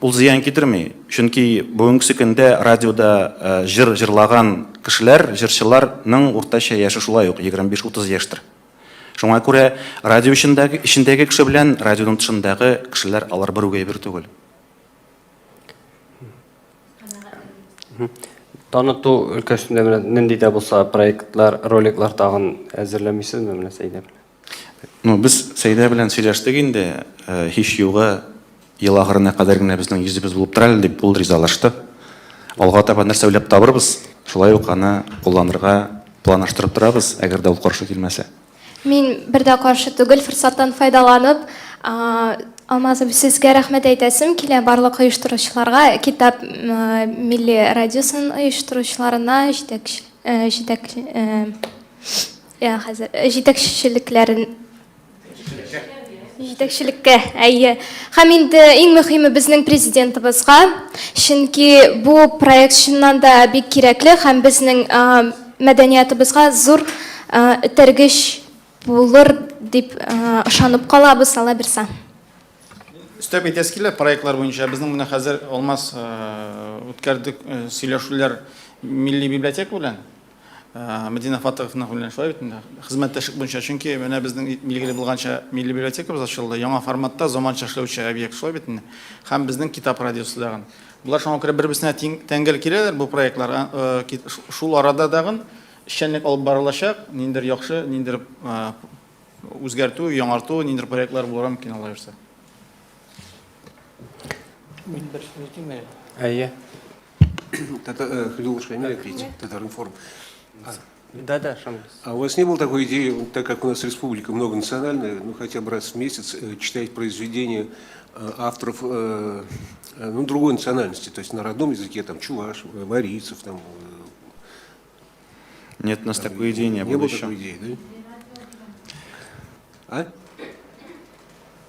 ул зыян китерми, чөнки бүгенге көндә радиода э, җыр җырлаган кешеләр, җырчыларның уртача яше шулай ук 25-30 яшьтер. Шуңа күрә радио эчендәге, эчендәге кеше белән радионың тышындагы кешеләр алар бер үк әйбер түгел. Таныту өлкәсендә менә нинди дә булса проектлар, роликлар тагын әзерләмисезме менә Сәйдә белән? Ну, без Сәйдә белән сөйләштек инде, э, һич югы ел ахырына кадәр генә безнең йөзебез булып тора әле дип ул ризалашты. Алга таба нәрсә уйлап табырбыз, шулай ук аны кулланырга планлаштырып торабыз, әгәр дә ул каршы килмәсә. Мин бер дә каршы түгел, форсаттан файдаланып, Алмаз абый, сезгә рәхмәт әйтәсем килә, барлык оештыручыларга, Китап милли радиосын оештыручыларына, җитәкче, җитәк, хәзер, җитәкчелекләрен, җитәкчелеккә, әйе. Һәм инде иң мөһиме безнең президентыбызга, чөнки бу проект чыннан да бик кирәкле һәм безнең мәдәниятыбызга зур этәргеч булыр дип ышанып калабыз, Алла бирса. Өстәп әйтәсе килә, проектлар буенча безнең менә хәзер Алмаз үткәрдек сөйләшүләр Милли библиотека белән. Мәдинә Фатыховна белән шулай бит инде, хезмәттәшлек буенча, чөнки менә безнең билгеле булганча милли библиотекабыз ачылды, яңа форматта заманча эшләүче объект, шулай бит инде. Һәм безнең китап радиосы дагын. Болар шуңа күрә бер-берсенә тәңгәл киләләр бу проектлар. Шул арада дагын эшчәнлек алып барылачак, ниндидер яхшы, ниндидер үзгәртү, яңарту, ниндидер проектлар булырга мөмкин, Алла бирсә. Мин бер сүз әйтим әле. Әйе. Халилов Шамиль, Татар-информ. Да, да, Шамиль. А у вас не было такой идеи, так как у нас республика многонациональная, ну хотя бы раз в месяц читать произведения авторов ну, другой национальности, то есть на родном языке, там, чуваш, марийцев, там. Нет, у нас такой идеи не, не было было еще. Такой идеи, да? А?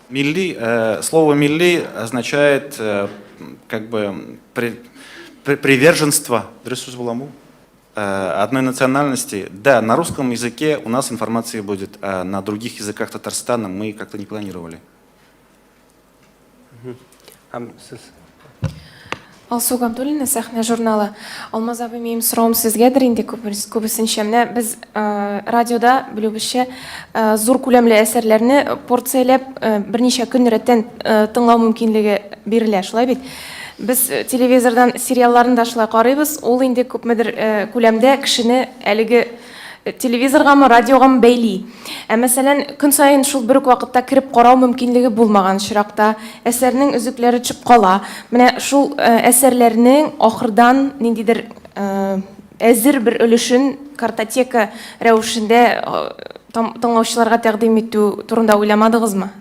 Милли, слово милли означает как бы приверженство одной национальности. Да, на русском языке у нас информация будет, а на других языках Татарстана мы как-то не планировали. Һәм сез. Алсу Габдуллина, Сәхнә журналы. Алмаз абый, минем соравым сезгәдер инде күбесенчә. Менә без радиода, белүебезчә, зур күләмле әсәрләрне порцияләп берничә көн рәттән тыңлау мөмкинлеге бирелә, шулай бит? Без телевизордан сериалларны да шулай карыйбыз. Ул инде күпмедер күләмдә кешене әлеге телевизоргамы, радиогамы бәйли. Ә мәсәлән, көн саен шул бер үк вакытта кереп карау мөмкинлеге булмаган очракта, әсәрнең өзекләре төшеп кала. Менә шул әсәрләрнең ахырдан ниндидер әзер бер өлешен картотека рәвешендә тыңлаучыларга тәкъдим итү турында уйламадыгызмы?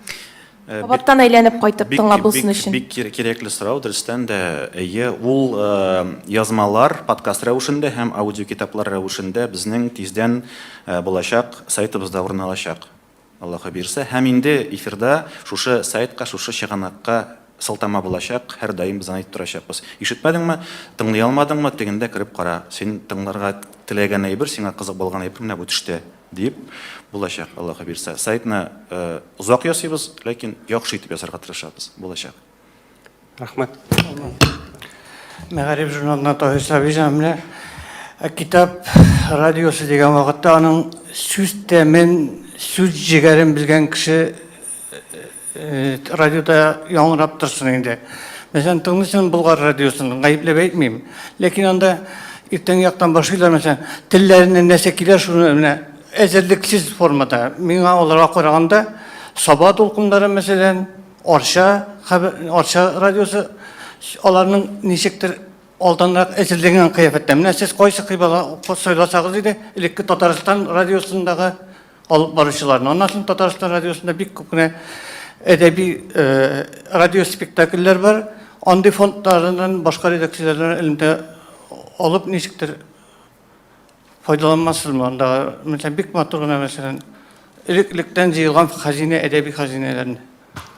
Кабаттан әйләнеп кайтып тыңлап булсын өчен. Бик кирәкле сорау, дөрестән дә, әйе, ул язмалар подкаст рәвешендә һәм аудиокитаплар рәвешендә безнең тиздән булачак сайтыбызда урын алачак, Аллаһы бирсә. Һәм инде эфирда шушы сайтка, шушы чыганакка сылтама булачак, һәрдаим без аны әйтеп торачакбыз. Ишетмәдеңме, тыңлый алмадыңмы, тегендә кереп кара. Син тыңларга теләгән әйбер, сиңа кызык булган әйбер менә бу төштә. Дип, булачак, Аллаһы бирсә. Сайтны озак ясыйбыз, ләкин яхшы итеп ясарга тырышабыз. Булачак. Рәхмәт. Мәгариф журналына Таһир Сабирҗан менә китап радиосы дигән вакытта аның сүз тәмен, сүз җегәрен белгән кеше радиода яңгырап торсын инде. Мәсәлән, тыңлыйсың Болгар радиосын, гаепләп әйтмим. Ләкин анда иртәнге яктан башлыйлар, мәсәлән, телләреннән нәрсә килә, шуны менә әзерлексез формада. Миңа аларга караганда Саба дулкыннары, мәсәлән, Арча, Арча радиосы аларның ничектер алданрак әзерләнгән кыяфәттә. Менә сез кайсы кыйбала сайласагыз иде, элекке Татарстан радиосындагы алып баручыларны. Аннан соң Татарстан радиосында бик күп кенә әдәби радиоспектакльләр бар. Андый фондларыннан башка редакцияләрдән элемтә алып ничектер файдаланмассызмы анда? Мәсәлән, бик матур гына, мәсәлән, элек-электән җыелган хәзинә, әдәби хәзинәләрне.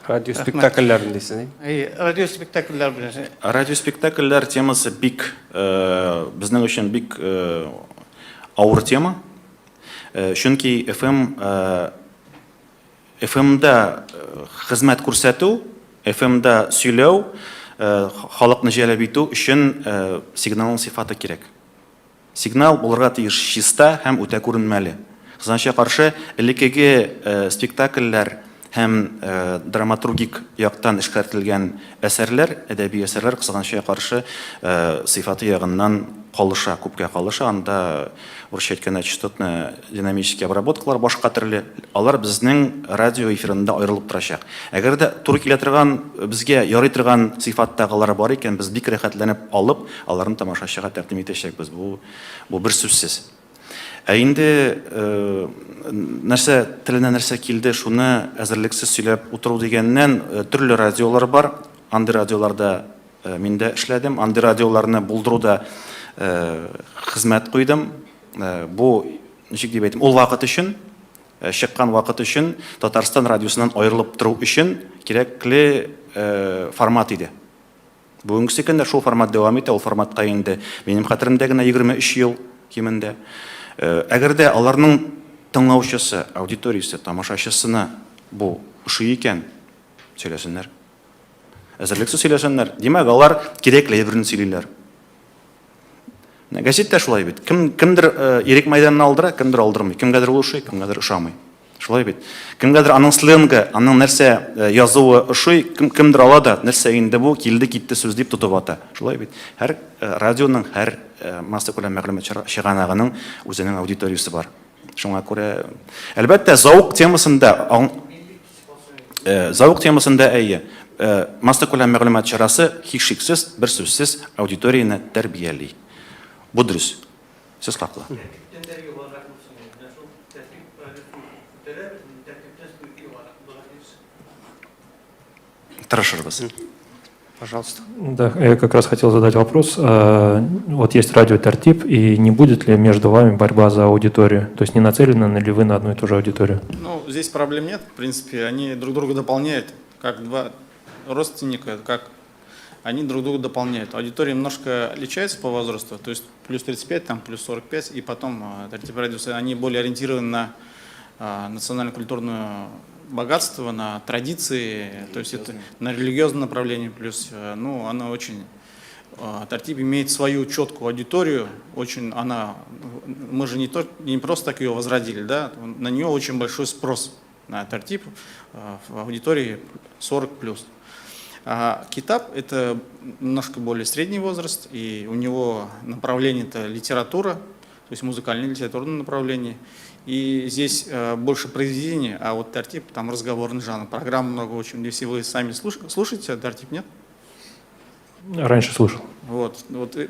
Радио спектакльләрен дисез, әй? Радио спектакльләр белән. Радио спектакльләр темасы бик э, безнең өчен бик э, авыр тема. Э, чөнки FM FM-да хезмәт күрсәтү, FM-да сөйләү, халыкны җәлеп итү өчен сигналның сыйфаты кирәк. Сигнал булырга тиеш чиста һәм үтә күренмәле. Кызганычка каршы, элеккеге спектакльләр һәм драматургик яктан эшкәртелгән әсәрләр, әдәби әсәрләр, кызганычка каршы, сыйфаты ягыннан калыша, күпкә калыша. Анда, урысча әйткәндә, частотно-динамический обработкалар башка төрле. Алар безнең радио эфирында аерылып торачак. Әгәр дә туры килә торган, безгә ярый торган сыйфаттагылары бар икән, без бик рәхәтләнеп алып, аларны тамашачыга тәкъдим итәчәкбез. Бу, бу берсүзсез. Ә инде нәрсә теленә нәрсә килде, шуны әзерлексез сөйләп утыру дигәннән, төрле радиолар бар. Андый радиоларда мин дә эшләдем. Андый радиоларны булдыруда хезмәт куйдым. Бу, ничек дип әйтим, ул вакыт өчен, чыккан вакыт өчен Татарстан радиосыннан аерылып тору өчен кирәкле формат иде. Бүгенгесе көндә шул формат дәвам итә, ул форматка инде минем хәтеремдә генә 23 ел кимендә. Э, әгәр дә аларның тыңлаучысы, аудиториясе, тамашачысына бу ошый икән, сөйләсеннәр. Әзерлексез сөйләсеннәр. Димәк, алар кирәкле әйберне сөйлиләр. Гәзит тә шулай бит. Кем, кемдер э, Ирек мәйданына алдыра, кемдер алдырмый. Кемгәдер ул ошый, кемгәдер ошамый. Шулай бит. Кемгәдер аның сленгы, аның нәрсә э, язуы ошый, кем, кемдер ала да, нәрсә инде бу, килде китте сүз дип тотып ата. Шулай бит. Һәр э, радионың, һәр э, массакүләм мәгълүмат чыганагының үзенең аудиториясе бар. Шуңа күрә, әлбәттә, зауык темасында зауык темасында әйе, массакүләм мәгълүмат чарасы һичшиксез, бер сүзсез аудиторияне тәрбияли. Бу дөрес. Сез хаклы. Тәртиптән дә югарырак булсын иде. Менә шул тәртип радиосын күтәрәбез, инде тәртиптән югарырак булырга тиеш. Тырышырбыз. Пожалуйста. Да, я как раз хотел задать вопрос. Вот есть радио Тәртип, и не будет ли между вами борьба за аудиторию? То есть не нацелены ли вы на одну и ту же аудиторию? Ну, здесь проблем нет. В принципе, они друг друга дополняют, как два родственника, как они друг друга дополняют. Аудитория немножко отличается по возрасту, то есть плюс 35, там, плюс 45, и потом Тәртип радиосы, они более ориентированы на национально-культурное богатство, на традиции, то есть это на религиозное направление, плюс, ну, она очень, Тәртип имеет свою четкую аудиторию, очень она, мы же не просто так ее возродили, да, на нее очень большой спрос на Тәртип в аудитории 40+. А Китап – это немножко более средний возраст, и у него направление – это литература, то есть музыкальное литературное направление. И здесь больше произведения, а вот Тәртип – там разговорный жанр, программ много очень. Если вы сами слушаете Тәртип, нет? Раньше слушал. Вот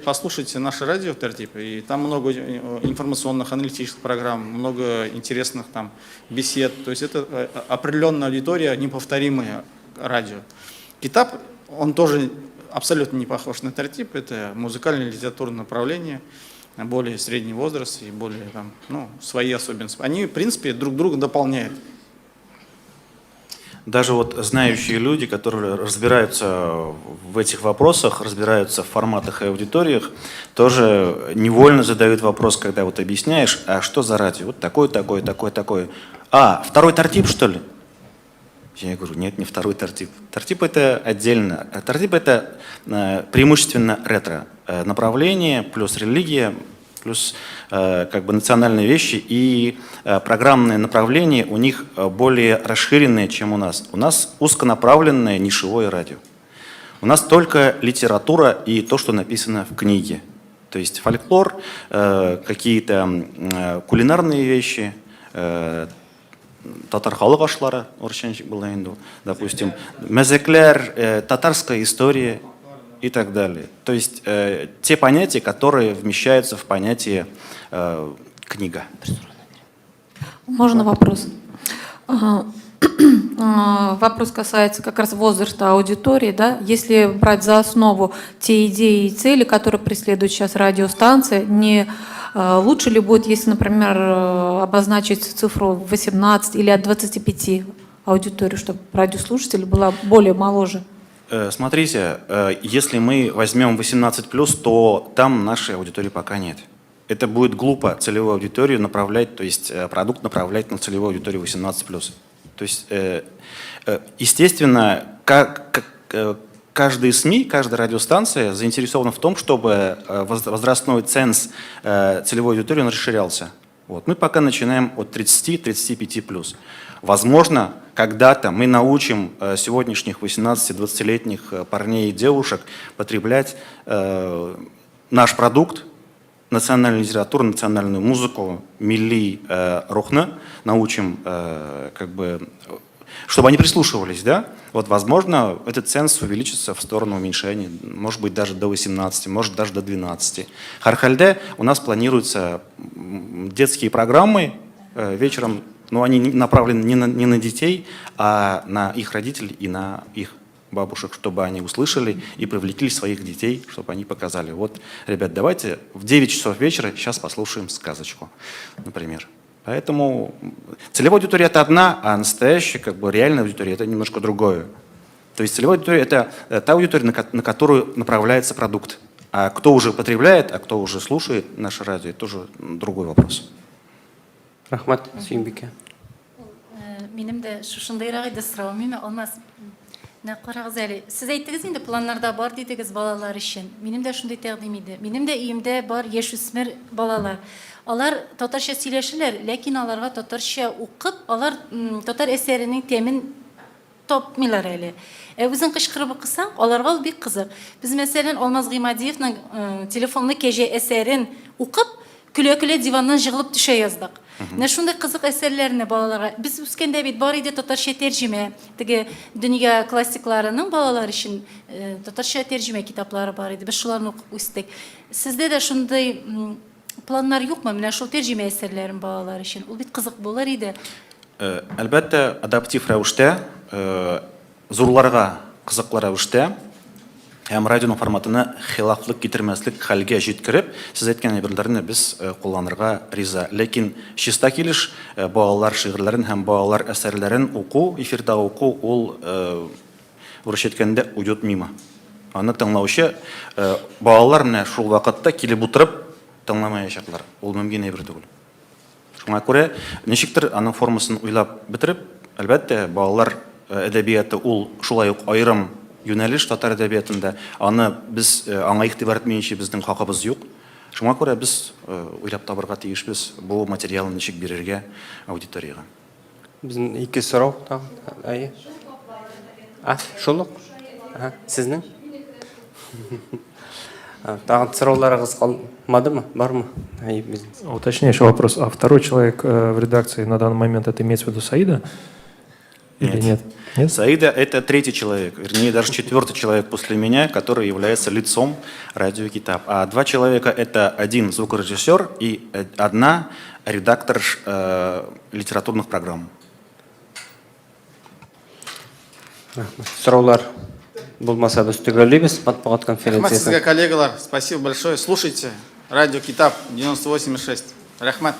послушайте наше радио Тәртип, и там много информационных, аналитических программ, много интересных там бесед. То есть это определенная аудитория, неповторимое радио. Китап, он тоже абсолютно не похож на Тәртип, это музыкальное литературное направление, более средний возраст и более там, ну, свои особенности. Они, в принципе, друг друга дополняют. Даже вот знающие люди, которые разбираются в этих вопросах, разбираются в форматах и аудиториях, тоже невольно задают вопрос, когда вот объясняешь, а что за радио? Вот такое, такое, такое, такое. А, второй Тәртип, что ли? Я говорю, нет, не второй Тәртип. Тәртип это отдельно. Тәртип это преимущественно ретро направление, плюс религия, плюс как бы национальные вещи и программные направления у них более расширенные, чем у нас. У нас узконаправленное нишевое радио. У нас только литература и то, что написано в книге. То есть фольклор, какие-то кулинарные вещи, татар халык ашлары, урысча ничек була инде ул, допустим, мәзәкләр, татарская история и так далее. То есть те понятия, которые вмещаются в понятие книга. Можно вопрос? А, Вопрос касается как раз возраста аудитории. Да? Если брать за основу те идеи и цели, которые преследует сейчас радиостанция, не лучше ли будет, если, например, обозначить цифру 18 или от 25 аудиторию, чтобы радиослушатель была более моложе? Смотрите, если мы возьмем 18+, то там нашей аудитории пока нет. Это будет глупо целевую аудиторию направлять, то есть продукт направлять на целевую аудиторию 18+. То есть, естественно, как каждый СМИ, каждая радиостанция заинтересована в том, чтобы возрастной ценз целевой аудитории, он расширялся. Вот. Мы пока начинаем от 30-35 плюс. Возможно, когда-то мы научим сегодняшних 18-20-летних парней и девушек потреблять наш продукт, национальную литературу, национальную музыку, милли рухны, научим, как бы, чтобы они прислушивались, да? Вот, возможно, этот ценз увеличится в сторону уменьшения, может быть, даже до 18, может, даже до 12. Һәрхәлдә у нас планируются детские программы вечером, но они направлены не на детей, а на их родителей и на их бабушек, чтобы они услышали и привлекли своих детей, чтобы они показали. Вот, ребят, давайте в 9 часов вечера сейчас послушаем сказочку, например. Поэтому целевая аудитория это одна, а настоящая, как бы реальная аудитория это немножко другое. То есть целевая аудитория это та аудитория, на которую направляется продукт. А кто уже потребляет, а кто уже слушает наше радио, это тоже другой вопрос. Рәхмәт, Сөембикә. Минем дә шушындыйрак иде соравым, әйме, Алмаз. Менә карагыз әле, сез әйттегез инде, планнарда бар дидегез балалар өчен. Минем дә шундый тәкъдим иде. Минем дә өемдә бар яшүсмер балалар. Алар татарча сөйләшәләр, ләкин аларга татарча укып, алар татар әсәренең тәмен тапмыйлар әле. Ә үзең кычкырып укысаң, аларга ул бик кызык. Без, мәсәлән, Алмаз Гыймадиевның Телефонлы кәҗә әсәрен укып, көлә-көлә диваннан җыгылып төшә яздык. Менә шундый кызык әсәрләрне балаларга. Без үскәндә бит бар иде татарча тәрҗемә. Теге дөнья классикларының балалар өчен татарча тәрҗемә китаплары бар иде. Без шуларны укып үстек. Сездә дә шундый планнар юкмы? Менә шул тәрҗемә әсәрләрен балалар өчен. Ул бит кызык булыр иде. Әлбәттә, адаптив рәвештә, зурларга кызыклы рәвештә һәм радионың форматына хилафлык китермәслек хәлгә җиткереп, сез әйткән әйберләрне без кулланырга риза. Ләкин чиста килеш балалар шигырьләрен һәм балалар әсәрләрен уку, эфирда уку, ул, урысча әйткәндә, уйдет мимо. Аны тыңлаучы балалар менә шул вакытта килеп утырып тыңламаячаклар. Ул мөмкин әйбер түгел. Шуңа күрә ничектер аның формасын уйлап бетереп, әлбәттә, балалар әдәбияты ул шулай ук аерым юнәлеш татар әдәбиятында. Аны без аңа игътибар итмәенчә безнең хакыбыз юк. Шуңа күрә без уйлап табырга тиешбез бу материалны ничек бирергә аудиториягә. Безнең ике сорау тагын. Әйе. А, шул ук? Ага, сезнең? Тагын сорауларыгыз калмадымы? Бармы? Әйе, бизнес. Уточняющий вопрос. А второй человек в редакции на данный момент, это имеется в виду Саида? Или нет? Нет? Нет? Саида – это третий человек, вернее, даже четвертый человек после меня, который является лицом радио Китап. А два человека – это один звукорежиссер и одна редактор литературных программ. Сораулар булмаса, без төгәллибез матбугат Рәхмәт конференциясен. Сезгә, коллегалар. Спасибо большое. Слушайте радио Китап 98,6. Рәхмәт.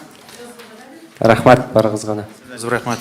Рәхмәт барыгызга да. Зур рәхмәт.